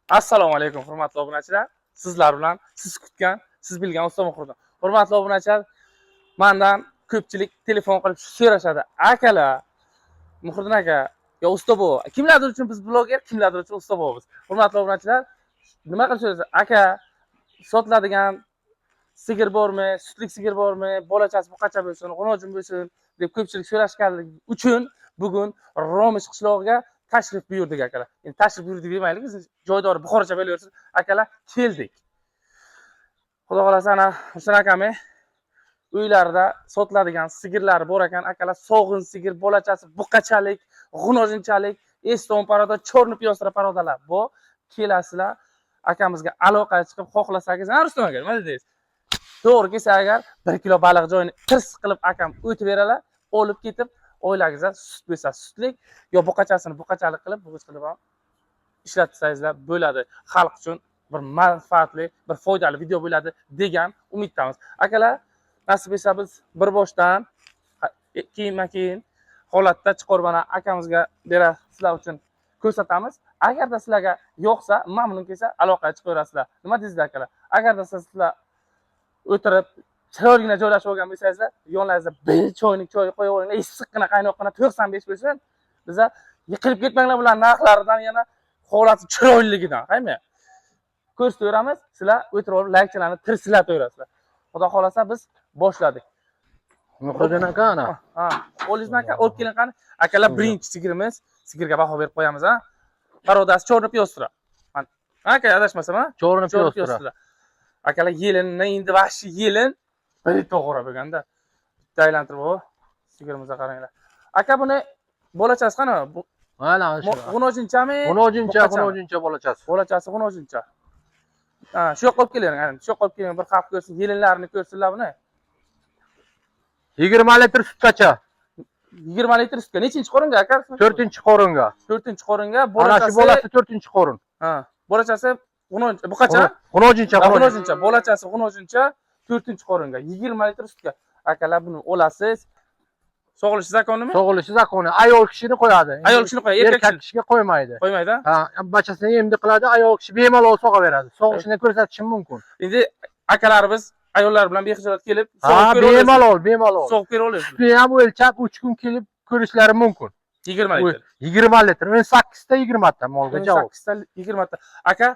Assalomu alaykum, hurmatli obunachilar. Sizlar bilan siz kutgan, siz bilgan Usta Muhriddin. Hurmatli obunachilar, mandan ko'pchilik telefon qilib so'rashadi. Akalar, Muhriddin aka, yo usta bu. Kimlardir uchun biz bloger, kimlardir uchun usta bo'miz. Hurmatli obunachilar, nima qilib so'rashadi? Aka, sotiladigan sigir bormi, sutlik sigir bormi, bolachasi buqacha bo'lsin, g'unojin bo'lsin deb ko'pchilik so'rashganligi uchun bugun Romish qishlog'iga tashrif buyurdik, akalar. Endi tashrif buyurdik demaylik, biz joydori Buxorocha bo'laversin. Akalar, keldik. Xudo xohlasa, ana Husan akami uylarida sotiladigan sigirlari bor ekan, akalar. Sog'in sigir, bolachasi buqachalik, g'unojinchalik, eston порода, черный пестра порода lar. Bu kelasizlar, akamizga aloqaga chiqib, xohlasangiz, ha, Rustam aka, nima dedingiz? To'g'ri kelsa agar 1 kilo baliq joyini tirs qilib akam o'tib beradilar, olib ketib oilangizda sut bo'lsa sutlik yo buqachasini buqachalik qilib, bug'ich qilib ham ishlatsangizlar bo'ladi. Xalq uchun bir manfaatli, bir foydali video bo'ladi degan umiddamiz. Akalar, nasib etsa, biz bir boshdan keyinma keyin holatda chiqarib, mana akamizga bera sizlar uchun ko'rsatamiz. Agarda sizlarga yoqsa, mamnun kelsa, aloqaga chiqaverasizlar. Nima deysizlar, akalar? Agarda sizlar o'tirib chiroyligina joylashib olgan bo'lsangizlar, yonlaringizda bir choynik choy qo'yib olinglar, issiqqina, qaynoqqina, 95 bo'lsin. Biza yiqilib ketmanglar bular narxlaridan, yana holati chiroyliligidan. Qaymi? Ko'rsataveramiz, sizlar o'tirib olib laykchalarni tirsilataverasizlar. Xudo xohlasa, biz boshladik. Muhriddin aka, ana. Ha, qo'lingizmi, aka, olib keling qani. Akalar, birinchi sigirimiz, sigirga baho berib qo'yamiz, ha. Порода si черный пестра. Aka, adashmasam, ha? Черный Черный пестра. пестра. Akalar, yelinni endi vahshiy yelin bir to'g'ri bo'lganda. Bitta aylantirib, o, sigirimizga qaranglar. Aka, buni bolachasi qani? Bu Mana shu. G'unojinchami? G'unojincha, Buqachami? G'unojincha bolachasi. Bolachasi g'unojincha. Ha, shu yoqqa olib keling, ana, shu yoqqa olib keling, bir xalq ko'rsin, yelinlarini ko'rsinlar buni. 20 litr sutgacha. 20 litr sutga. Nechinchi qoringa, aka? 4-qoringa. 4-qoringa Ana shu bolachasi. Bolasi 4-qorin. Ha, bolachasi g'unoj buqacha? G'unojincha, g'unojincha. G'unojincha, bolachasi g'unojincha, 4-qoringa, 20 litr sutga. Akalar, buni olasiz. Sog'ilishi законный mi? Sog'ilishi законный. Ayol kishini qo'yadi. Ayol kishini qo'yadi, erkak Erkak kishiga qo'ymaydi. Qo'ymaydi. Ha, bachasini emdi qiladi, ayol kishi bemalol sog'averadi. Sog'ishini ko'rsatishim mumkin. Endi akalarimiz ayollar bilan bexijolat kelib Ha, sog'ib ko'ra olasiz. Bemalol, bemalol. Sog'ib ko'ra olasiz. Sutini ham o'lchab 3 kun kelib ko'rishlari mumkin. 20 litr. 20 litr, 18 ta, 20 ta molga javob. 18 ta, 20 ta. Aka,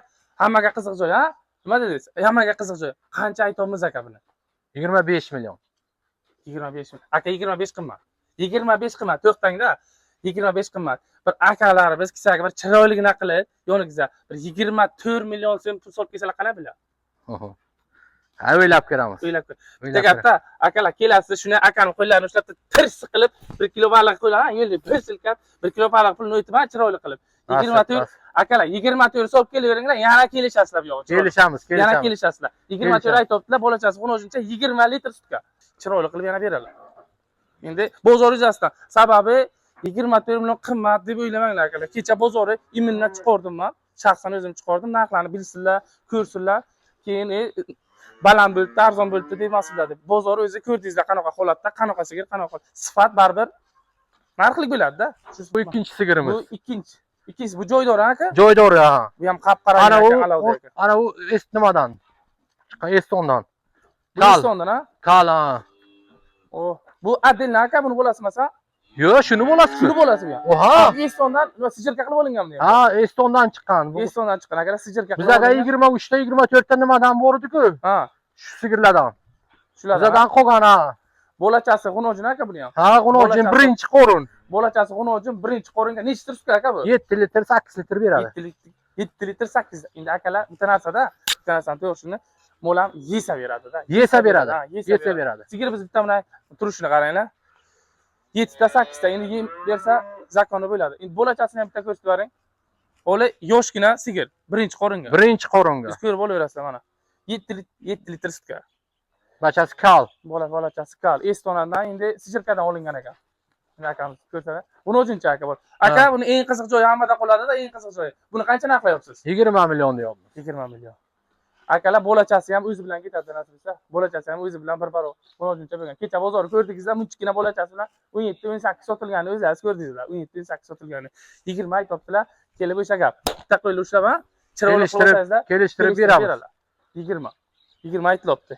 hammaga qiziq joy, ha? Nima dedingiz? Hammaga qiziq joy. Qancha aytyapmiz, aka, buni? 25 million. 25 ming. Aka, 25 qimmat. 25 qimmat. To'xtangda. 25 qimmat. Bir akalarimiz kisaga bir chiroyligina qilib, yoningizda bir 24 million so'm pul solib kelsalar, qalay bo'ladi? Ha, o'ylab ko'ramiz. O'ylab ko'r. O'ylab Bitta gapda, akalar, kelasiz, shuni akani qo'llarini ushlab tirs qilib, 1 kilo baliq qo'ylar, yo'lda bir silkab, 1 kilo baliq pulini o'tib, chiroyli qilib. 24, akalar, 24 solib kelaveringlar, yana kelishasizlar bu yog'i. Kelishamiz, Yana kelishamiz. kelishasizlar. 24 Kelishamiz. aytyaptilar, bolachasi g'unojincha, 20 litr sutga. Chiroyli qilib yana beradilar. Endi bozor yuzasidan. Sababi 24 million qimmat deb o'ylamanglar, akalar. Kecha bozori именно chiqardim man. Shaxsan o'zim chiqardim, narxlarni bilsinlar, ko'rsinlar. Keyin baland bo'libdi, arzon bo'libdi demasinlar deb. Bozor o'zi ko'rdingizlar qanaqa holatda, qanaqa sigir, qanaqa sifat, baribir narxlik bo'ladi-da. Bu ikkinchi sigirimiz. Bu ikkinchi. Ikkinchisi bu joydor, aka. Joydor, ha. Bu ham qap-qora Ana u, aka, alovda aka. Ana u est nimadan? Chiqqan Estondan. Bu Kal. Estondan, ha? Kal, ha. O, bu отдельно, aka, buni bolasi emas, ha? Yo'q, shuni bolasi. Shuni bolasi bu ham. Oha. Bu Estondan nima, сижирка qilib olinganmi? Ha, Estondan chiqqan. Bu Estondan chiqqan, akalar, сижирка qilib bizaga olingan. 23 ta, 24 ta nimadan bor edi-ku? Ha, Shu sigirlardan. Shulardan. Bizadan qolgan, ha. Bolachasi g'unojin, aka, buni ham. Ha, g'unojin, birinchi qorin. Bolachasi g'unojin, birinchi qoringa necha litr sutga, aka, bu? 7 litr, 8 litr beradi. 7 litr, 7 litr, 8. Endi, akalar, bitta narsada, bitta narsani to'g'risini, mol ham yesa beradida. Yesa beradi. Ha, yesa Yesa beradi. beradi. Sigir biz bitta bilan turishini qaranglar. 7 ta, 8 ta endi yem bersa законный bo'ladi. Endi bolachasini ham bitta ko'rsatib yuboring. O'li yoshgina sigir, birinchi qoringa. Birinchi qoringa. Siz ko'rib olaverasizlar mana. 7 litr, 7 litr sutga. Bachasi kal. Bolachasi kal. Estondan, endi сижирка dan olingan ekan. Buni akamiz ko'rsatadi. Buni o'zincha, aka, bor. Aka, buni eng qiziq joyi hammada qoladida, eng qiziq joyi. Buni qancha narxlayapsiz? 20 million deyapmiz. 20 million. Akalar, bolachasi ham o'zi bilan ketadi, nasib etsa. Bolachasi ham o'zi bilan bir barobar. Buni o'zincha bo'lgan. Kecha bozorni ko'rdingizlar, munchikina bolachasi bilan 17, 18 sotilganini o'zlaringiz ko'rdingizlar. 17, 18 sotilganini. 20 aytyaptilar, kelib o'sha gap. Bitta qo'lni ushlab, ha, Chiroyli Kelishtirib, kelishtirib beramiz. Beradilar. 20. 20 aytilyapti.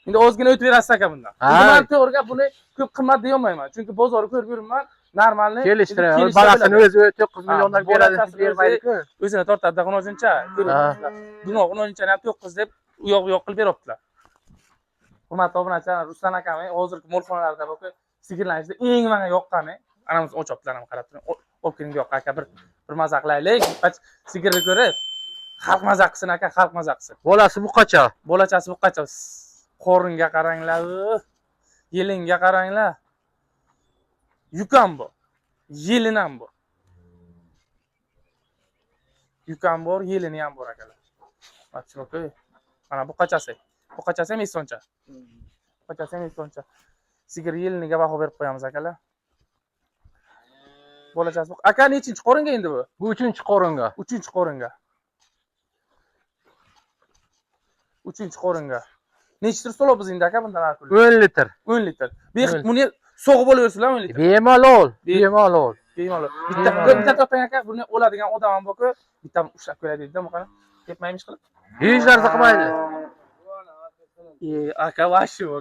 Endi ozgina o'tib berasiz aka bundan. Ha. Endi men to'g'ri gap, buni ko'p qimmat deyolmayman. Chunki bozorni ko'rib yuribman. Normalni Kelishtirib, balasini o'zi 9 milliondan beradi, Bolasini bermaydi-ku. O'zini tortadi xunozincha. Ha. Buni xunozinchani ham 9 deb u yoq bu yoq qilib beryaptilar. Hurmatli obunachilar, Ruslan akamning hozirgi molxonalarda bu sigirlarning ichida eng menga yoqqani, anamiz ochyaptilar, ham qarab turing. Olib keling bu yoqqa aka, bir maza qilaylik. Sigirni ko'rib xalq maza qilsin aka, xalq maza qilsin. Bolasi buqacha. Bolachasi buqacha. Qoringa qaranglar, yelinga qaranglar. Yukam bu. Yelin ham bu. Yukam bor, yelini ham bor akalar. Mana mana buqachasi. Buqachasi ham estoncha. Buqachasi ham estoncha. Sigir yeliniga baho berib qo'yamiz akalar. Bolachasi bu. Aka, nechinchi qoringa endi bu? Bu 3-qoringa. 3-qoringa. 3-qoringa. Nechi litr so'labmiz endi aka bundan har kuni? 10 litr. 10 litr. Buni sog'ib olaversizlarmi 10 litr? Bemalol, bemalol. Bemalol. Bitta bitta topang aka, buni oladigan odam ham bor-ku, bitta ushlab ko'radi deydi, buqani. Tepmaymish qilib. Hech narsa qilmaydi. Aka, vashi bu.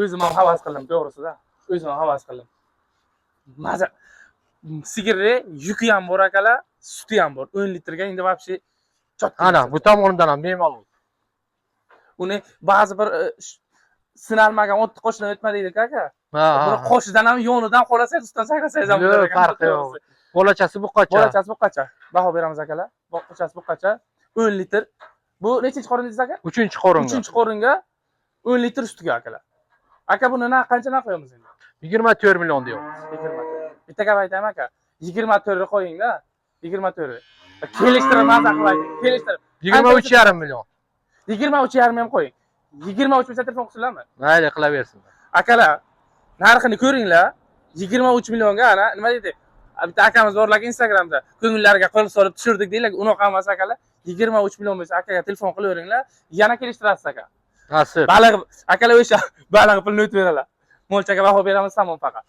O'zim ham havas qildim, to'g'risida. O'zim ham havas qildim. Maza sigirni yuki ham bor akalar, suti ham bor. 10 litrga endi вообще chotki. Ana, bu tomonidan ham bemalol. Uni ba'zi bir sinalmagan otni qoshidan o'tma deydi aka. Ha, Buni ha. qoshidan ham yonidan qolasangiz, ustidan sakrasangiz ham Yo'q, bo'lar ekan, farqi yo'q. Bolachasi buqacha. Bolachasi buqacha. Baho beramiz akalar. Bolachasi buqacha 10 litr. Bu nechinchi qorin dedingiz aka? 3-qoringa. 3-qoringa 10 litr sutiga akalar. Aka, buni na qancha narx qo'yamiz endi? 24 million deyapmiz. 24. Bitta gap aytaman aka. 24 qo'ying-da. 24. Kelishtirib maza qilib ayting. Kelishtirib. 23,5 million. 23,5 ham qo'ying. 23 bo'lsa telefon qilsinlarmi? Mayli, qilaversin. Akalar, narxini ko'ringlar. 23 millionga ana nima deydi? Bitta akamiz borlar Instagramda. Ko'ngillariga qo'l solib tushirdik deylar. Unaqa emas akalar. 23 million bo'lsa akaga telefon qilaveringlar. Yana kelishtirasiz aka. Nasib. Baliq akalar o'sha baliq pulini o'tib beradilar. Molchaga baho beramiz tamom faqat.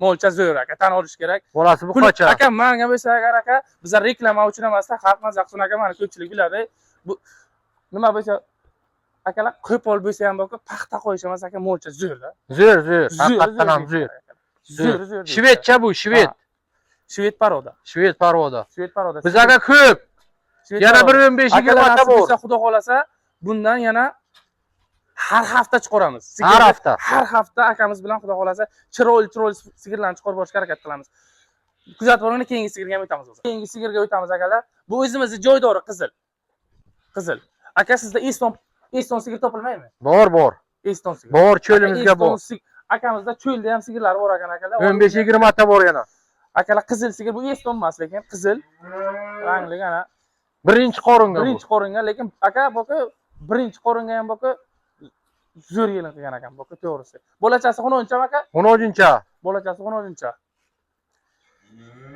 Molcha zo'r aka, tan olish kerak. Bolasi buqacha. Aka, manga bo'lsa agar aka, bizlar reklama uchun emasda, xalq maza qilsin aka, mana ko'pchilik biladi. Bu nima bo'lsa akalar qo'pol bo'lsa ham borku, paxta qo'yish emas aka, molcha zo'rda. Zo'r, zo'r. Haqiqatan ham zo'r. Zo'r, zo'r. Shvedcha bu, shved. Shved paroda. Shved paroda. Shved paroda. Biz aka ko'p. Yana bir 15 Akalar 20 ta nasib bor. bo'lsa, xudo xolasa, bundan yana har hafta chiqaramiz. Har hafta. Har hafta akamiz bilan xudo xolasa chiroyli chiroyli sigirlarni chiqarib borishga harakat qilamiz. Kuzatib boringlar, keyingi sigirga ham o'tamiz hozir. Keyingi sigirga o'tamiz akalar. Bu o'zimizni joydori qizil. Qizil. Aka, sizda Eston sigir topilmaymi? Bor, bor. Eston sigir. Bor, cho'limizga bor. Akamizda cho'lda ham sigirlar bor ekan akalar. 15-20 ta bor yana. Akalar, qizil sigir bu Eston emas, lekin qizil rangli ana. Birinchi qoringa bu. Birinchi qoringa, lekin aka boka birinchi qoringa ham boka zo'r yelin qilgan ekan boka, to'g'risi. Bolachasi xunoncha aka? Xunojincha. Bolachasi xunoncha.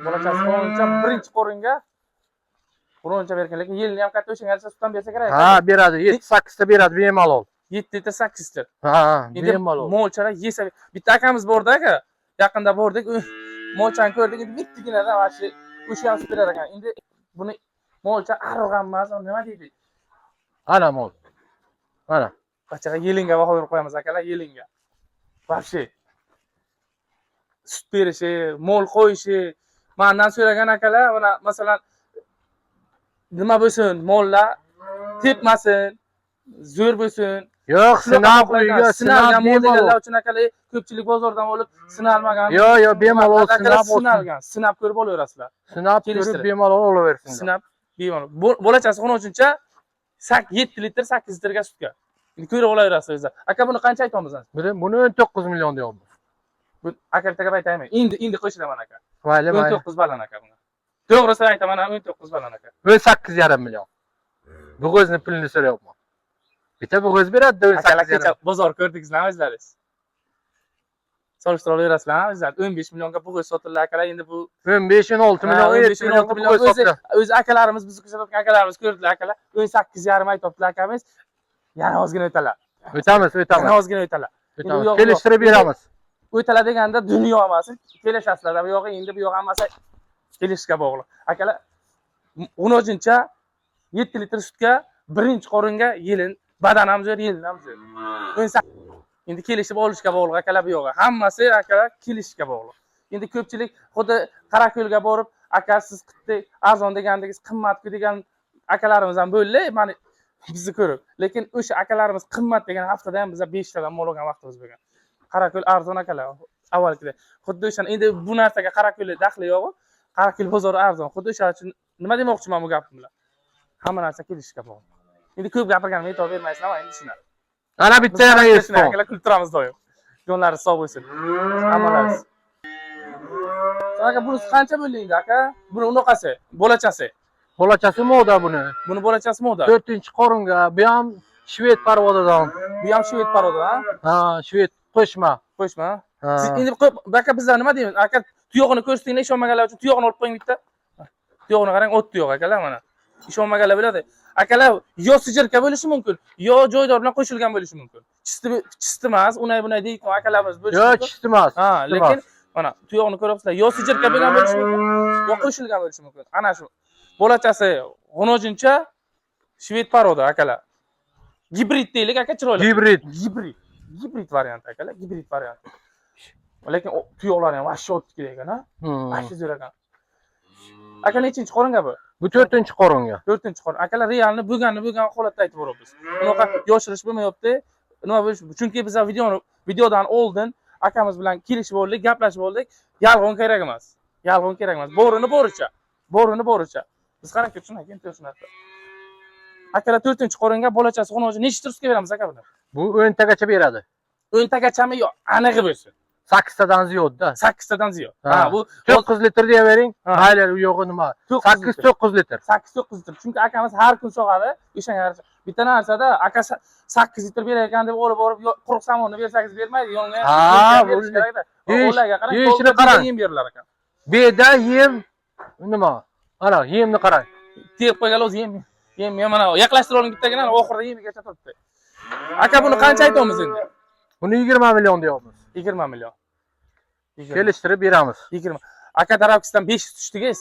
Bolachasi xunoncha birinchi qoringa xunoncha bergan, lekin yelini ham katta o'shanga yarasha sutdan bersa kerak. Ha, beradi. 7-8 ta beradi bemalol. 7 ta 8 ta. Ha, Endi bemalol. molchalar yesa bitta akamiz bordi aka. Yaqinda bordik, molchani ko'rdik, endi bittagina mana shu o'sha ham sut berar ekan. Endi buni molcha arg'am emas, nima deydi? Ana mol. Mana. Bachaga yelinga baho berib qo'yamiz akalar, yelinga. Вообще. Sut berishi, mol qo'yishi, mandan so'ragan akalar, mana masalan nima bo'lsin, mollar tepmasin, zo'r bo'lsin. Yo'q, sinab uyga, sinab Sinalgan mol bemalol. deganlar uchun akalar, ko'pchilik bozordan olib sinalmagan. Yo'q, yo'q, bemalol Akalar sinab olsin. sinalgan, sinab ko'rib olaverasizlar. Sinab ko'rib Kelishtirib. bemalol olaversinlar. Sinab bemalol. Bolachasi xunochuncha 7 litr, 8 litrga sutga. Endi ko'rib olaverasiz o'zingizlar. Aka, buni qancha aytyapmiz? Buni 19 million deyapmiz. Bu aka bitta gap aytaymi? Endi qo'shilaman aka. Mayli, mayli. 19 balan aka buni. To'g'risini aytaman, 19 balan aka. 18,5 million. Bo'g'ozni pulini so'rayapman. Bitta bo'g'oz beradi Akalar, 18,5. kecha bozor ko'rdingizmi o'zlaringiz? Solishtira olaverasizlar o'zlar. 15 millionga bo'g'oz sotildi akalar, endi bu 15 16 million, 15 17 million 16 million bo'g'oz o'zi sotildi. O'zi akalarimiz, bizni kuzatayotgan akalarimiz ko'rdilar akalar. 18,5 aytyaptilar akamiz. Yana ozgina o'talar. O'tamiz, o'tamiz. Yana ozgina o'talar. O'tamiz. Bu yo'q, Kelishtirib yo'q. beramiz. O'talar deganda dunyo emas, kelishasizlar. Bu yog'i endi bu yog'i hammasi kelishga bog'liq. Akalar, G'unojincha 7 litr sutga birinchi qoringa yelin, badan ham zo'r, yelin ham zo'r. Endi kelishib olishga bog'liq akalar bu yog'i. Hammasi akalar kelishishga bog'liq. Endi ko'pchilik xuddi Qorako'lga borib, aka siz qitdi arzon degandingiz, qimmatku degan akalarimiz ham bo'ldi, mana bizni ko'rib. Lekin o'sha akalarimiz qimmat degan haftada ham biza 5 tadan mol olgan vaqtimiz bo'lgan. Qorako'l arzon akalar avvalgida. Xuddi o'sha endi bu narsaga Qorako'lda daxli yo'q. Qorako'l bozori arzon. Xuddi o'sha uchun nima demoqchiman bu gapim bilan? Hamma narsa kelishishga bog'liq. Endi ko'p gapirganim e'tibor bermaysizlar, endi shunday. Ana bitta yana Biz Eston. Akalar kulib turamiz doim. Jonlari sog' bo'lsin. Hammalaringiz. Aka, bunisi qancha bo'ldi endi aka? Buni unaqasi, bolachasi. Bolachasi moda buni. Buni bolachasi moda. 4-chi qoringa. Bu ham shved порода dan. Bu ham shved порода, ha? Ha, shved qo'shma. Qo'shma. Ha. Siz endi qo'yib, aka bizlar nima deymiz? Aka, tuyog'ini ko'rsatinglar, ishonmaganlar uchun tuyog'ini olib qo'ying bitta. Tuyog'ini qarang, ot tuyog'i akalar mana. Ishonmaganlar biladi. Akalar, yo сижирка bo'lishi mumkin, yo joydor bilan qo'shilgan bo'lishi mumkin. Чисто чисто emas, unay bunay deydigan akalarimiz bo'lishi Yo, mumkin. чисто emas. Ha, чисто lekin emas. Mana tuyog'ini ko'ryapsizlar, yo сижирка bo'lgan bo'lishi mumkin, yo qo'shilgan bo'lishi mumkin. Ana shu. Bolachasi g'unojincha shved порода akalar. Gibrid deylik aka, chiroyli. Gibrid. Gibrid. Gibrid varianti akalar, gibrid varianti. Lekin tuyoqlari ham vahshiy otib ekan, ha? Vahshiy zo'r ekan. Aka, nechinchi qoringa bu? Bu 4-chi qoringa. 4-qorin. Akalar, реально bo'lganni bo'lgan holatda aytib boryapmiz. Unaqa yoshirish bo'lmayapti. Nima bo'lish? Chunki biz videoni videodan oldin akamiz bilan kelishib oldik, gaplashib oldik. Yolg'on kerak emas. Yolg'on kerak emas. Borini boricha. Borini boricha. Biz qarang, shunday keyin shunaqa. Akalar, 4-qoringa bolachasi xunoji nechi litr sutga beramiz aka buni? Bu 10 tagacha beradi. 10 tagachami yo anig'i bo'lsin. 8 tadan ziyodda. 8 tadan ziyod. Ha. Ha, bu 9 litr deyavering. Ha. Mayli, u yo'g'i nima? 8 8-9 litr. 8-9 litr. Chunki akamiz har kun sog'adi. O'shanga yarasha. Bitta narsada aka 8 litr berar ekan deb olib borib quruq somonni bersangiz bermaydi. Yonga Ha, yem berish kerakda. Ularga qarang, yeyishini qarang. Yem berilar ekan. Bu yerda yem nima? Ana, yemni qarang. Terib qo'yganlar o'zi yem. Yem, yem mana yaqinlashtirib oling bittagina, oxirida yemigacha turibdi. Aka, buni qancha aytyapmiz endi? Buni 20 million deyapmiz. 20 million. 20. Kelishtirib beramiz. 20. Aka, tarafkisidan 500 tushdingiz.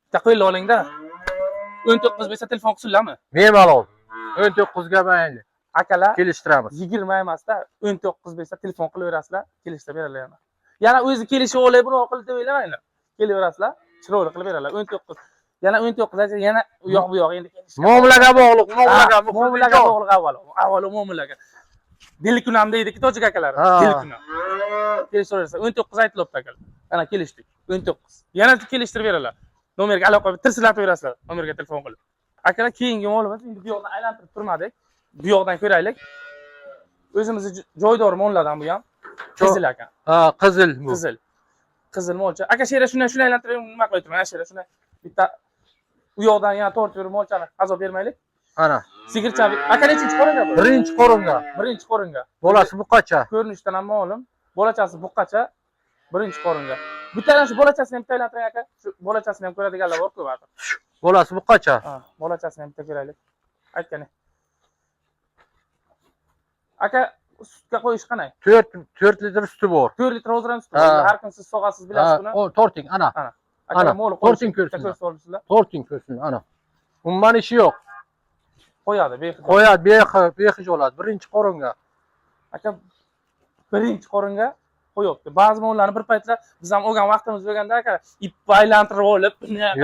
Bitta qo'yla olingda. 19 bo'lsa telefon qilsinlarmi? Bemalol. 19 ga mayli. Akalar, Kelishtiramiz. 20 emasda, 19 bo'lsa telefon qilaverasizlar, kelishtirib beradilar yana. Yana o'zi kelishib olay, buni qilib deb o'ylamanglar. Kelaverasizlar, chiroyli qilib beradilar. 19. Yana 19 aytsa, yana u yoq bu yoq endi kelish. Muomalaga bog'liq, muomalaga, Ha, muomalaga bog'liq avvalo. Avvalo muomalaga. Dilkunam deydi-ki tojik akalar. Ha. Dilkunam. Kelishtiraverasizlar. 19 aytilyapti akalar. Ana kelishdik. 19. Yana kelishtirib beradilar. Nomerga aloqa qilib tirsillatib berasizlar. Nomerga telefon qilib. Akalar, keyingi molimiz endi bu yoqdan aylantirib turmadik. Bu yoqdan ko'raylik. O'zimizni joydor mollardan bu ham. Qizil aka. Ha, qizil bu. Qizil. Qizil molcha. Aka, shera shunday shunday aylantirib nima qilib turman? Shera shunday bitta u yoqdan yana tortib yurib molchani azob bermaylik. Ana. Sigircha aka, nechinchi qoringa bu? Birinchi qoringa. Birinchi qoringa. Bolasi buqacha. Ko'rinishdan ham ma'lum. Bolachasi buqqacha, birinchi qoringa. Bittadan shu bolachasini ham bitta aylantiring aka. Shu bolachasini ham ko'radiganlar bor-ku baribir. Bolasi buqacha. Ha, bolachasini ham bitta ko'raylik. Aytgani. Aka, sutga qo'yish qanday? 4 litr suti bor. 4 litr hozir ham sut. Ha. Har kun siz sog'asiz, bilasiz buni. O, torting, ana. Aka, ana, mol torting qo'yish bitta ko'rsinlar. ko'rsatib olibsizlar. Torting ko'rsin, ana. Umuman ishi yo'q. Qo'yadi, bexil. Qo'yadi, bexi, bexi oladi. Birinchi qoringa. Aka, birinchi qoringa qo'yapti. Ba'zi mollarni bir paytlar biz ham olgan vaqtimiz bo'lganda aka, ip aylantirib olib,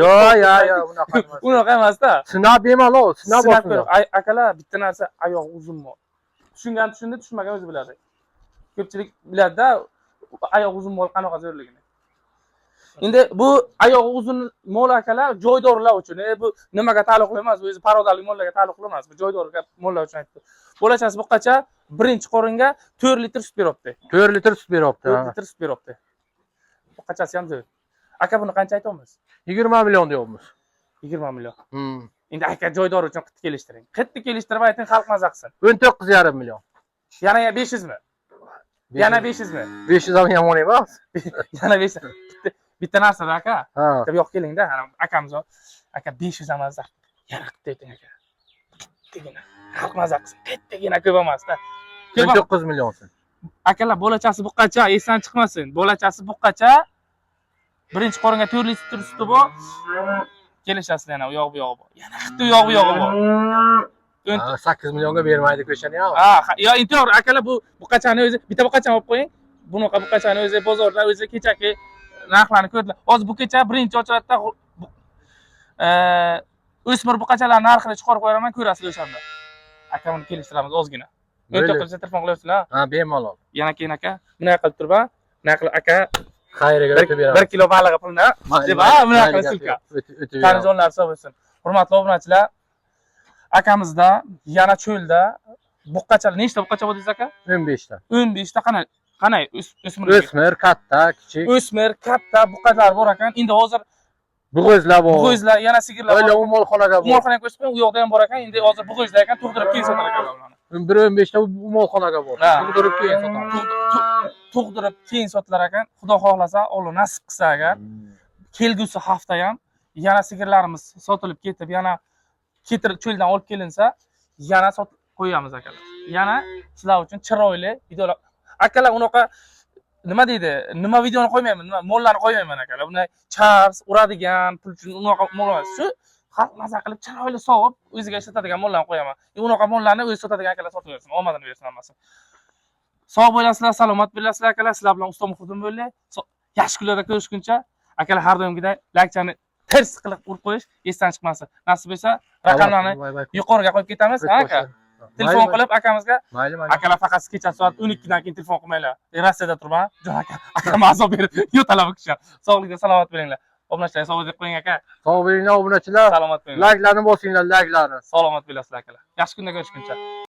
Yo, yo, yo, unaqa emas. Unaqa emasda. Sinab bemalol, sinab Sinab olsinlar. ko'rib, akalar, bitta narsa, oyog'i uzun mol. Tushungan tushundi, tushunmagan o'zi biladi. Ko'pchilik biladida oyog'i uzun mol qanaqa zo'rligini. Endi bu oyog'i uzun mol akalar joydorlar uchun. Bu nimaga taalluqli emas, bu o'zi порода li mollarga taalluqli emas. Bu joydor mollar uchun aytdi. Bolachasi buqqacha, birinchi qoringa 4 litr sut beryapti. 4 litr sut beryapti. 4 Ha. litr sut beryapti. Buqqachasi ham zo'r. Aka, buni qancha aytyapmiz? 20 million deyapmiz. 20 million. Endi aka, joydor uchun qitni kelishtiring. Qitni kelishtirib ayting, xalq maza qilsin. 19,5 million. Yana 500 mi? Yana 500 mi? 500 ham yomon emas. Yana 500. Bitta narsada aka. Ha. Bitta bu yoqqa kelingda, ana akamiz bor. Aka, 500 emasda. Yana qitni ayting aka. Qittigina. Xalq maza qilsin. Qittigina, ko'p emasda. Ko'p emas. 19 millionsin. Akalar, bolachasi buqqacha, esdan chiqmasin. Bolachasi buqqacha. Birinchi qoringa 4 litr suti bor. Kelishasizlar yana u yoq bu yog'i bor. Yana bitta u yoq bu yog'i bor. Ha, 8 millionga bermaydi ko'chani ham. Ha, yo, endi to'g'ri akalar, bu buqachani o'zi bitta buqachani olib qo'ying. Bunaqa buqachani o'zi bozorda o'zi kechagi narxlarni ko'rdilar. Hozir bu kecha birinchi ochiladida o'smir buqachalar narxini chiqarib qo'yaman, ko'rasizlar o'shanda. Aka buni kelishtiramiz ozgina. Bo'ldi. 14 telefon qilyapsizlar. Ha, bemalol. Yana keyin aka, bunday qilib turib, bunday qilib aka, Xayriga o'tib beramiz. 1 kilo balig'i pulini Mayli, deb, ha, bunaqa mayli, gap ссылка. yo'q. O'tib beramiz. Tanijonlar hisob bo'lsin. Hurmatli obunachilar, akamizda yana cho'lda buqqachalar, nechta buqqacha bor dedingiz aka? 15 ta. 15 ta qanday qanday o'smir O'smir, katta, kichik. O'smir, katta buqqalar bor ekan. Endi hozir Bo'g'izlar bor. bo'g'izlar, yana sigirlar O'yla bor. umolxonaga bor. Molxonani ko'rsatib qo'ying, u yoqda ham bor ekan. Endi hozir bo'g'izlar ekan, tug'dirib keyin sotar ekanlar ularni. Bir 15 ta umolxonaga bor. Ha. Tug'dirib keyin sotamiz. Tug'dirib keyin sotilar ekan. Xudo xohlasa, Alloh nasib qilsa agar kelgusi hafta ham yana sigirlarimiz sotilib ketib, yana ketirib cho'ldan olib kelinsa, yana sotib qo'yamiz akalar. Yana sizlar uchun chiroyli videolar. Akalar unaqa nima deydi? Nima videoni qo'ymayman, nima mollarni qo'ymayman akalar. Bunday chars uradigan pul uchun unaqa mol emas. Shu xalq maza qilib chiroyli sog'ib o'ziga ishlatadigan mollarni qo'yaman. Unaqa mollarni o'zi sotadigan akalar sotib bersin, omadini bersin hammasi. Sog' bo'lasizlar, salomat bo'lasizlar akalar. Sizlar bilan Usta Muhriddin bo'ldi. Yaxshi kunlarda ko'rishguncha akalar har doimgidek laykchani ters qilib urib qo'yish esdan chiqmasin. Nasib bo'lsa raqamlarni Voy, voy, yuqoriga qo'yib ketamiz, ha aka. Telefon qilib akamizga Mayli, mayli. akalar faqat kecha soat 12 dan keyin telefon qilmanglar. Rossiyada turman. Jon aka, akam azob berib yo'talab kishi. Sog'likda salomat bo'linglar. Obunachilar sog' deb qo'ying aka. Sog' bo'linglar obunachilar. Salomat bo'linglar. Layklarni bosinglar, layklarni. Salomat bo'lasizlar akalar. Yaxshi kunda ko'rishguncha.